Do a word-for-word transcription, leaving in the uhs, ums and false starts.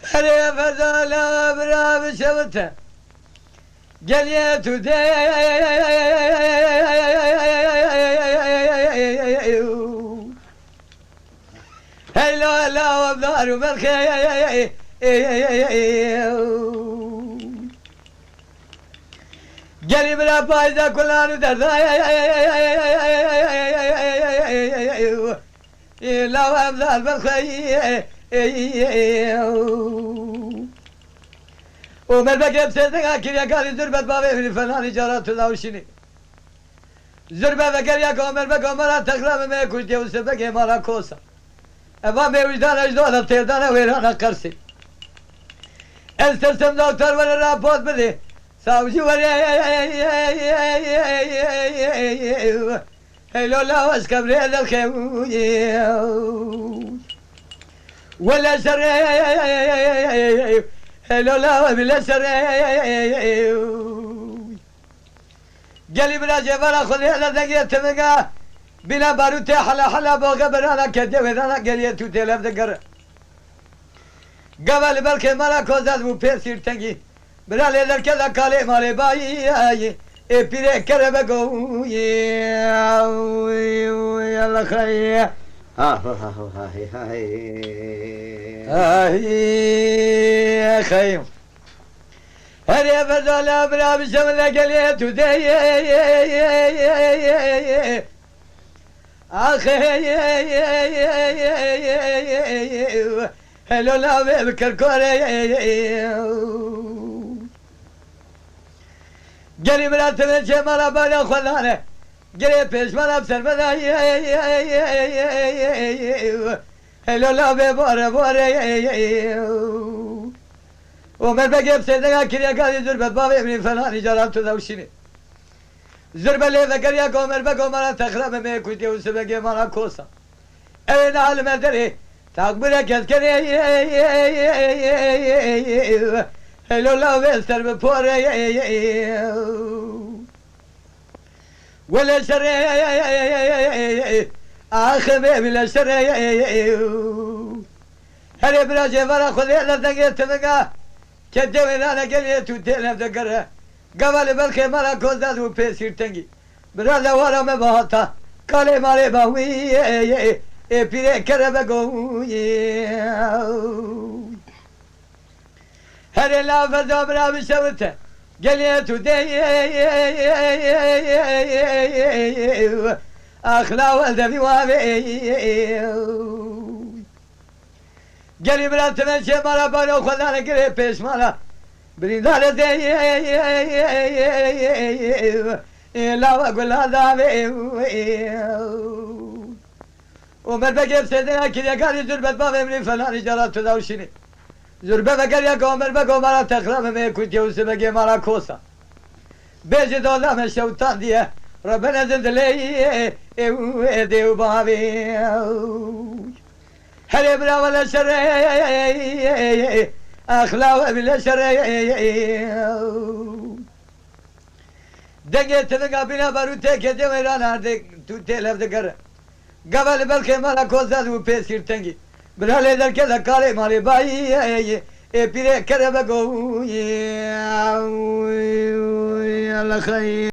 Herê fezala bira bişewite. Geliyê tu dê. Heylo lawa dar û berxê. Gelî bira payda kulan û derda. Lawa dar berxê. Omer Beg hep sêdega kiriye karî zürbet bavê hûnî felanî cara tu dawşînî. Zürbe vekeriya ku Omer Beg Omara texra me me kuştiye û sebegê mala kosa. Eva me wijdan ejdoda têrdana wêrana Qersê. Ez tirsem doktor were raport bidê. Savcı were. Heylo lawa ez kebrê derxê. Wele şerê. Heylo lawa bile şerê. Gelî bira cevara xwe lê de dengê tivinga. Bîna barûtê hela hela boxe birana kedê wêdana geliyê tu têlev digere. Gava li belkê mala kozaz bû pê sîrtengî. Bira lê derkeza kalê malê bayî. Ê pîrê kerebe goyî. Yalla xeyr. Ha, ha, ha, ha, ha, ha. Ay, xeyr. Herê fezala bira bişewile gelê tu dê. Ax, helo lavê bi kirkorê. Gelî bira tevê çê mala bala xwe nane. Girê pêşmana bi ser me da. Helo lavê bore bore. Omer Begê bi sêdega kiriye karî zürbet bavê min felanî caran tu dewşînî. Zürbe lê vekeriya ku Omer Beg Omara texra me me kutiye û sibegê mala kosa. Ew ê niha li me derê takbirek ez kerê. Helo lavê ser bi pore. Wele şerê. Axê me bile şerê. Herê bira cêvara Xwedê li dengê tivinga. Kedê wê nane gelê tu têlev digere. Gava li belkê mala kozaz û pê sîrtengî. Bira lewara me bahata. Kalê malê bawî. Ê pîrê kerebe goyî. Herê la feza bira bişewite. Gelê tu dê. Axla wel devî wavê. Gelî bira tine çê mala bano xwedane girê pêşmala. Birîndare dê. Lawa gula davê. Omer Begê bi sêdega kiriye karî zürbet bavê min felanî cara tu dewşînî. Zürbe vekeriya ku Omer Beg Omara texra me me kutiye û sibegê mala kosa. Bêjî dola me şewtan diye. Rebene zindilê. Ew ê dê û bavê. Herê bira wele şerê. Axla we bile şerê. Dengê tivinga bîna barûtê kedê wêran ardê tu têlev digere. Gava li belkê mala kozaz û pê sîrtengî. Bira lê derkeze kalê malê bayî. Ê pîrê kerebe goyî. Yalla xeyr.